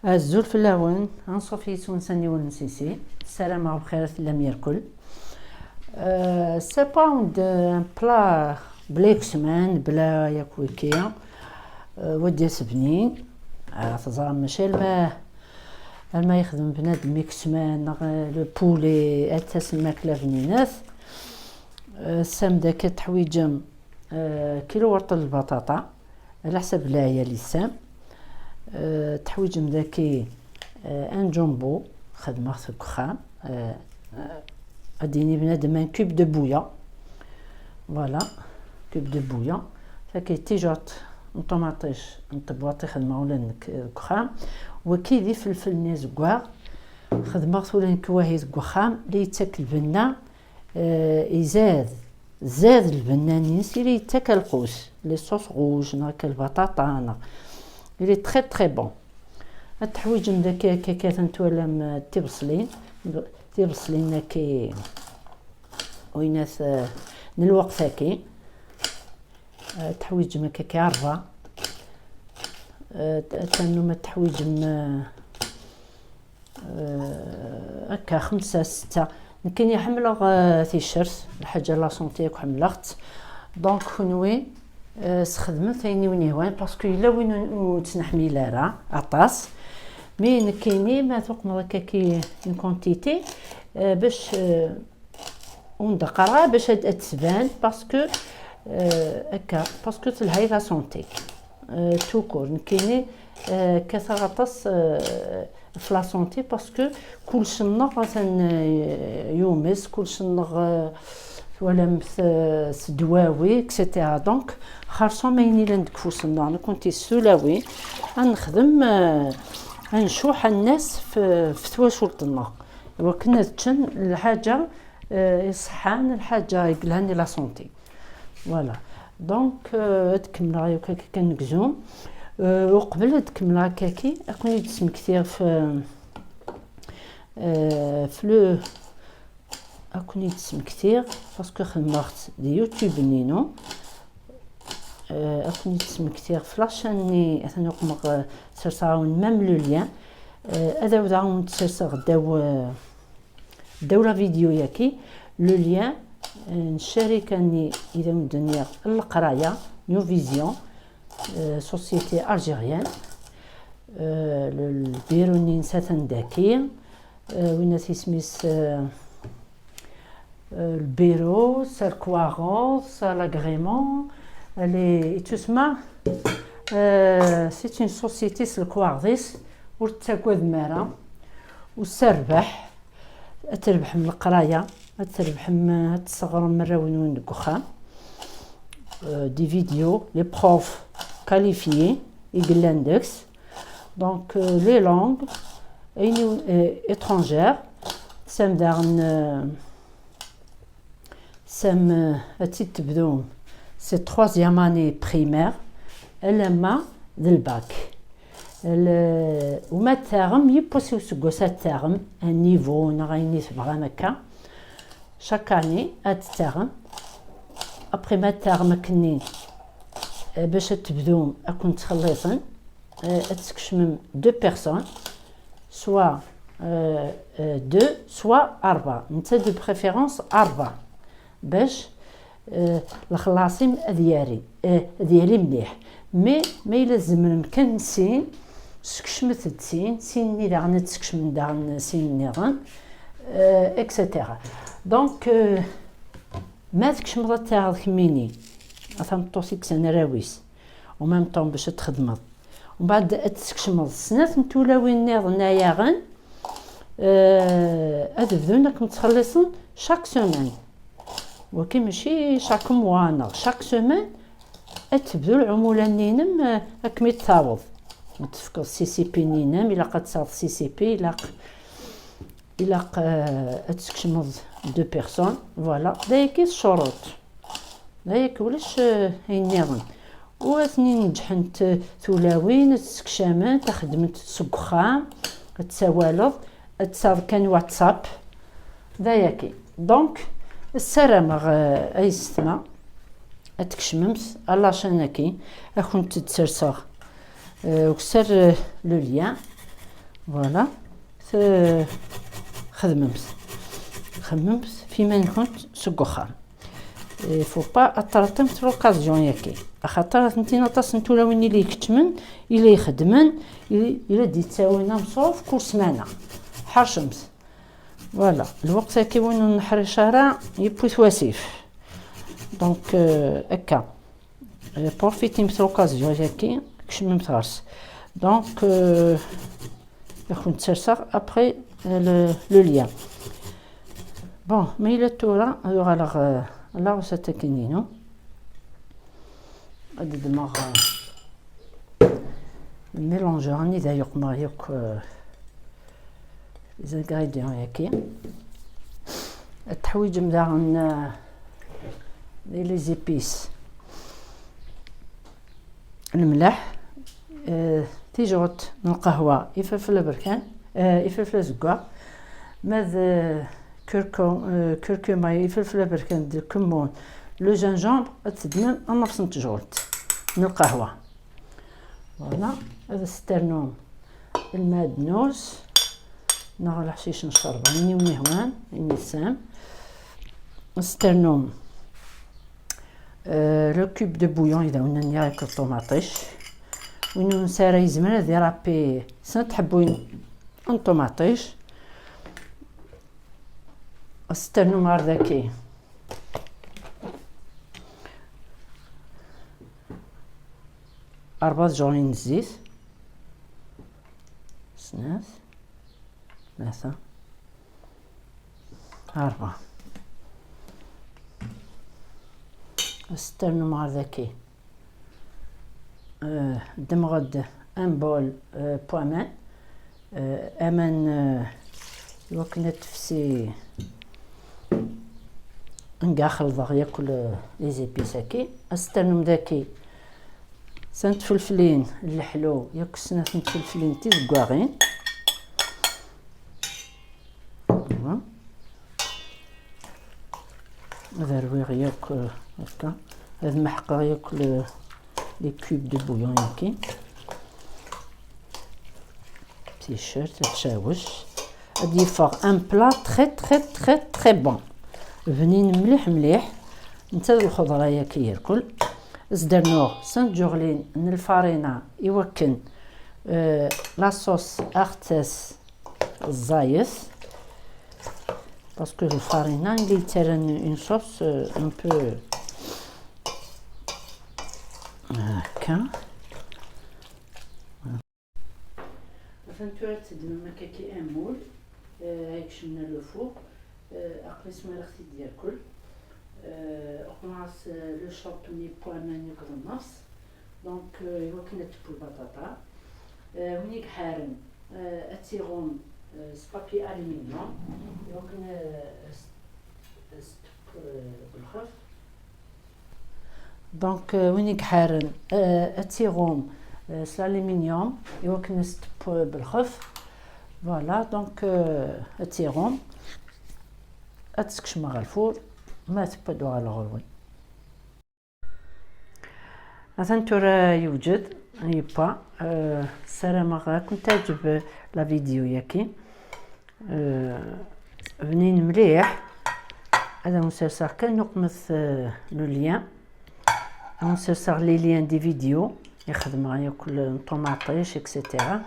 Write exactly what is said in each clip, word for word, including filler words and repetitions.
Azul fell-awen, anṣuf yis-wen s aniwel n Sisi. Ssarameɣ bxir tellam yerkul. Euh, c'est pas un plat bla ikesman, bla yakk wiki. Euh, wa d-yas bnin. Ah, teẓram mačči alma, alma yexdem bnadem ikesman, neɣ, euh, le poulet, ad tasem makla bninat. Euh, sam daki teḥwiǧem, euh, kilo warṭel lbaṭaṭa, ala ḥsab lɛiyal yessam. Euh, teḥwiǧem daki, euh, un jumbo, xedmeɣ-t deg uxxam. Euh, euh, ad d-yini bnadem un cube de bouillon. Voilà, cube de bouillon. Taki d tijuṛt n ṭumaṭic n tebwaṭ i xedmeɣ ula nekk deg uxxam. Waki d ifelfel-nni azeggaɣ. Xedmeɣ-t ula nekk wahi deg uxxam, la yettak lbenna, euh, izad, zad lbenna-nni-ines, ila yettak lqus, les sauces rouges, neɣ akka lbaṭaṭa, neɣ. Il est très, très bon. Ad teḥwiǧem daki, akka, akka, twalam, euh, tibeṣlin, tibeṣlin-agi, winat, euh, n lweqt-agi. Euh, teḥwiǧem akka, akka ṛebɛa. Euh, t-, tannum ad teḥwiǧem, euh, euh, akka xemsa, setta. Nekkini ḥemmleɣ, euh, ticcert, lḥaǧa la santé akk ḥemmleɣ-tt. Donc, kenwi, euh, sxedmet ayen i wen-yehwan, parce que yella win ur, ur ttneḥmil ara aṭas. Mais nekkini, ma tuqmeḍ akka ki une quantité, euh, bac, euh, ur d-qqareɣ ara bac ad, ad tban, parce que, euh, akka, parce que telha i la santé. Euh, tout court, nekkini, euh, kkateɣ aṭas, euh, f la santé, parce que kullec-nneɣ atan, euh, yumes, kullec-nneɣ, euh, twalamt, euh, s ddwawi, et cetera. Donc, xerṣum ayen yellan deg ufus-nneɣ, nekkenti s tulawin, ad nexdem, euh, ad ncuḥ, ad nas f, f twacult-nneɣ. Iwakken ad ččen lḥaǧa, euh, iṣeḥḥan, lḥaǧa i yelhan i la santé. Voilà. Donc, euh, ad kemmleɣ yakk akka kan negzum. Euh, uqbel ad kemmleɣ akkaki, ad ken-id-smektiɣ f, euh, f le, ad ken-id-smektiɣ, parce que xedmeɣ-t di YouTube-nni-inu. Euh, ad ken-id-smektiɣ f la chaîne-nni, atan uqmeɣ, euh, serseɣ-awen même le lien. Euh, ad awdeɣ-awen-d serseɣ ddaw, euh, ddaw la vidéo-yaki, le lien, euh, n ccarika-nni i d awen-d-nniɣ n leqraya, New Vision, euh, société algérienne. Euh, le, le bureau-nni-ines atan daki. Euh, winat isem-is, euh, euh, le bureau, s lekwaɣeḍ, s l'agrément, les, et tout ça. Euh, c'est une société s lekwaɣeḍ-is, ur tettagadem ara, ur s rrbeḥ. Ad trebḥem leqraya, ad trebḥem, ad tesseɣrem arraw-nwen deg uxxam. Euh, des vidéos, les profs qualifiés i yellan deg-s. Donc, euh, les langues, ayen, euh, étrangères, tesɛam daɣen, euh, tesɛam, euh, ad tt-id-tebdum, c'est troisième année primaire, alamma d lbac. Le, u ma ad taɣem, yiwwas i useggas ad taɣem, un niveau neɣ ayen i tebɣam akka. Chaque année, ad taɣem. Après ma taɣem akkenni, euh, bac ad tebdum ad ken-ttxelliṣen, euh, ad tkecmem deux personnes, soit, euh, euh, deux, soit ṛebɛa. Netta de préférence ṛebɛa. Bac, euh, lexlaṣ-im ad yali, euh, ad yali mliḥ. Mais ma yella tzemrem kan sin, skecmet-d sin, sin-nni daɣen ad tkecmem daɣen sin nniḍen, euh, et cetera. Donc, euh, ma tkecmeḍ ad taɣeḍ kemmini, a tameṭṭut i yekksen arraw-is, u même temps bac ad txedmeḍ. Umbeɛd ad teskecmeḍ snat n tulawin nniḍen ay aɣen, euh, ad bdun ad kem-ttxelliṣen chaque semaine. Waki mačči chaque mois neɣ chaque semaine, ad tebdu lɛumula-nni-inem, euh, ad kem-id-taweḍ. Ad tefkeḍ C C P-nni-inem, ilaq ad taweḍ C C P, ilaq, ilaq, euh, ad teskecmeḍ deux personnes. Voilà, d ayagi ccuruṭ. D ayagi, ulac, euh, ayen nniḍen. U atni neǧḥent, euh, tulawin, ad tsekcament, ad xedment seg uxxam, ad tsawaleḍ, ad taweḍ kan WhatsApp. D ayagi. Donc, ssarameɣ, euh, ay yessetma, ad tkecmemt à la chaîne-agi, ad kent-d-serseɣ, euh, ukessar, euh, le lien. Voilà. T- xedmemt xedmemt f iman-nkent seg uxxam. Il faut pas ad terrtemt l'occasion-yagi, axaṭer atenti aṭas n tulawin i la ikeččmen, i la ixeddmen, i la d-ittawin ameṣruf kul ssmana. Ḥercemt. Voilà, lweqt-agi win ur neḥric ara yewwi-t wasif. Donc, euh, akka. Euh, profitimt l'occasion-yagi, kecmemt ɣer-s. Donc, euh, ad kent-serseɣ après, euh, le, le lien. Bon, ma yella tura, ad uɣaleɣ, euh, la recette-agi-inu. Ad ddmeɣ, euh, le mélangeur, anida yuqmeɣ yakk, euh, les ingrédients-yagi. Ad teḥwiǧem daɣen, euh, les épices. Lemleḥ, euh, tijɣet n lqahwa, ifelfel aberkan, euh, ifelfel azeggaɣ, ma d, euh, curcu-, euh, curcuma, ifelfel aberkan d lkemmun, le gingembre, ad teddmem nnefs n tejɣelt n lqahwa. Voilà, ad as-ternum lmaɛdnus neɣ leḥcic n ccerba, ayen i wen-ihwan, ayen i tesɛam. Ad as-ternum, euh, le cube de bouillon, i d awen-nniɣ, akked ṭumaṭic. Win ur nesɛi ara yezmer ad irappi snat tḥebbuyin n ṭumaṭic. Ad as-ternum ɣer daki rebɛa tjuɣlin n zzit. Snat. Tlata. Rebɛa. Ad as-ternum ɣer daki. Euh, ddmeɣ-d un bol, euh, n waman. Euh, aman, euh, iwakken ad tefsi, nga xelḍeɣ yakk le, les épices-agi. Ad as-ternum daki snat tfelflin n leḥlu, yakk snat n tfelflin tizeggaɣin. Voilà. Ad rwiɣ yakk, euh, akka. Ad meḥqeɣ yakk le, les cubes de bouillon-agi. T-shirt, ad tcawec. Ad yeffeɣ un plat très, très, très, très bon. Bnin mliḥ, mliḥ. Netta d lxeḍra-yagi yerkul. Ad s-d-rnuɣ snat tjuɣlin n lfarina iwakken, euh, la sauce ad ɣ-tas ẓẓayet. Parce que lfarina i la yettarran une sauce, euh, un peu, euh, akka. Atan tura ad teddmem akkaki un moule, euh, ad ikcem le four, euh, aql-i smaraɣ-t-id yakul. Euh, uqmeɣ-as, euh, le choc-nni n waman akked nnefs. Donc, euh, iwakken ad tewwi lbaṭaṭa. Euh, win i iḥaren, euh, ad tt-iɣum, euh, s papier aluminium, iwakken, euh, s-, s-, euh, belxef. Donc, euh, win i iḥaren, euh, ad tt-iɣum, euh, s l'aluminium, iwakken ad s-tewwi belxef. Voilà, donc, euh, ad tt-iɣum. Ad tt-skecmeɣ ɣer lfur, ma tewwi-d uɣaleɣ ɣur-wen. Atan tura yewjed, yewwa. Euh, ssarameɣ ad kent-teɛǧeb la vidéo-yagi. Euh, bnin mliḥ. Ad awen-serseɣ kan uqmet, euh, le lien. Ad awen-serseɣ les liens des vidéos i xedmeɣ yakk n ṭumaṭic, et cetera.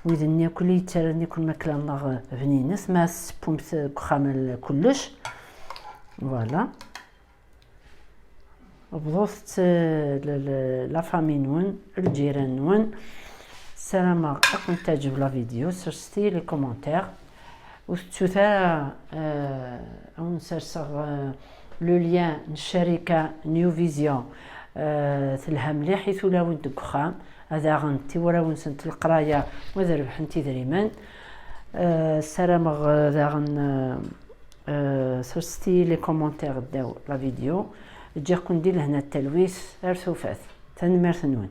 Wid-nni yakk i yettarran yakk lmakla-nneɣ bninet, ma tessewwemt deg uxxam kullec. Voilà. Bḍut-tt, eh, l-, l-, la famille-nwen, lǧiran-nwen. Ssarameɣ ad kent-teɛǧeb la vidéo, serset-iyi les commentaires. Ur tettut ara, eh, ad wen-serseɣ, eh, le lien n ccarika New Vision, eh, telha mliḥ i tulawin deg uxxam, ad aɣent i warraw-nsent leqraya, u ad rebḥent idrimen. Eh, ssarameɣ, eh, daɣen, eh, Eh, serset-iyi les commentaires ddaw la vidéo. Ǧǧiɣ-ken di lehna d talwit, ar tufat. Tanemmirt-nwen.